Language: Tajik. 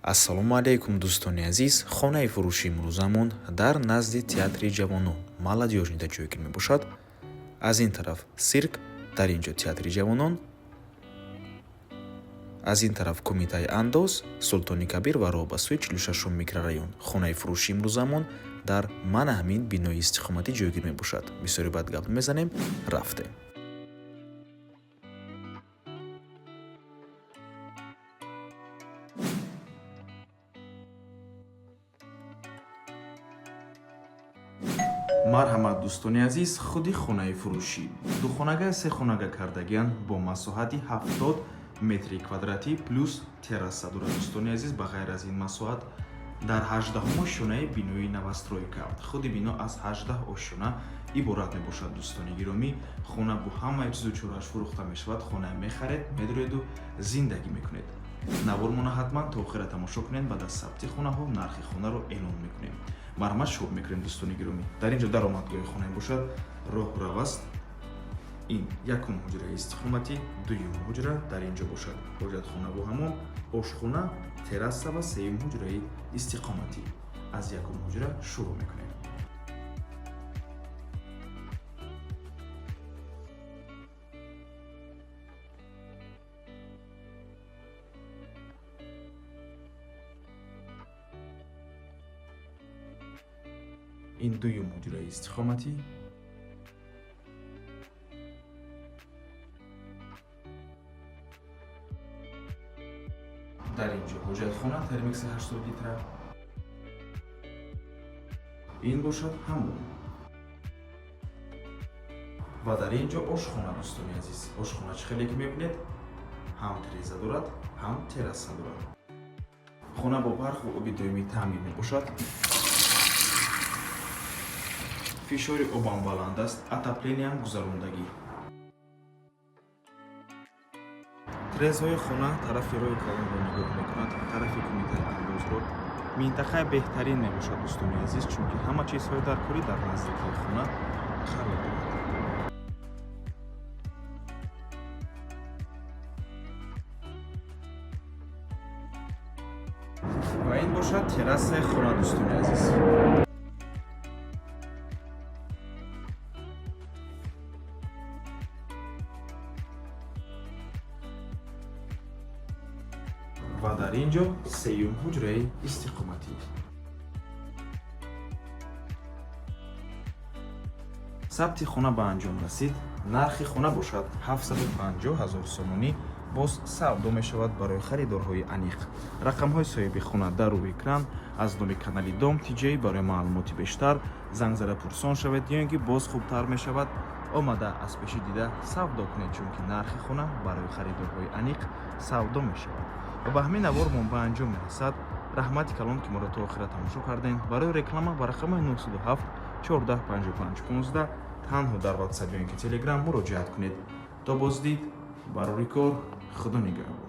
Ассалому алайкум, дӯстони азиз. Хонаи фурӯши имрӯзамон дар назди театри ҷавонон Молодёжныйда ҷойгир мебошад. Аз ин тараф сирк, дар ин ҷо театри ҷавонон, аз ин тараф кумитаи андоз, Султони Кабир ва роҳ ба сӯи 46-ум микрорайон. Хонаи фурӯши имрӯзамон дар мана ҳамин бинои истиқоматӣ ҷойгир мебошад. Бисёре баъд гап мезанем, рафтем. Марҳамат, дӯстони азиз, худи хонаи фурӯшӣ духонага, сехонага кардагиан бо масоҳати 70 метри квадратӣ плюс терраса дорад. Дӯстони азиз, ба ғайр аз ин масоҳат дар 18-ум ошёнаи бинои новостройка. Худи бино аз 18 ошёна иборат мебошад. Дӯстони гиромӣ, хона бо ҳамаи чизу чорааш фурӯхта мешавад. Хона мехаред, медроеду зиндагӣ мекунед. Навормона ҳатман то охира тамошо кунед. Баъд аз сабти хонаҳо нархи хонаро эълон мекунем. Марҳамат, шурӯъ мекунем. Дӯстони гиромӣ, дар ин ҷо даромадгоҳи хона бошад, роҳрав аст. Ин якум ҳуҷраи истиқоматӣ, дуюм ҳуҷра дар ин ҷо бошад, ҳоҷатхонаву ҳамом, ошхона, терраса ва сеюм ҳуҷраи истиқоматӣ. Аз якум ҳуҷра шурӯъ мекунем. Ин дуюм ҳуҷраи истиқоматӣ. Дар ин ҷо ҳоҷатхона, термикси 80 литра. Ин бошад ҳамом ва дар ин ҷо ошхона. Дӯстони азиз, ошхона чӣ хеле ки мебинед, ҳам тиреза дорад, ҳам терраса дорад. Хона бо барқу оби доимӣ таъмин мебошад. Фишори обам баланд аст, отоплениям гузарондагӣ. Тирезаҳои хона тарафи роҳи калонро нигоҳ мекунад, тарафи кумитаи андозро. Минтақаи беҳтарин мебошад, дӯстони азиз, чунки ҳама чизҳои даркорӣ дар наздикии хона қарор дорад. Ва ин бошад террасаи хона, дӯстони азиз. Ва дар ин ҷо сеюм ҳуҷраи истиқоматӣ. Сабти хона ба анҷом расид. Нархи хона бошад 750 ҳазор сомонӣ, боз савдо мешавад. Барои харидорҳои аниқ рақамҳои соҳиби хона дар рӯи экран. Аз номи канали Дом Тиҷей барои маълумоти бештар занг зада пурсон шавед ё ин ки боз хубтар мешавад, омада аз пеши дида савдо кунед, чунки нархи хона барои харидорҳои аниқ савдо мешавад. Ва ба ҳамин навормон ба анҷом мерасад. Раҳмати калон, ки моро то охира тамошо кардем. Барои реклама ба рақамҳои 907 14 55 15 танҳо дар Ватсап ё ин ки Телеграм муроҷиат кунед. То боздид, барори кор, Худо нигаҳбон.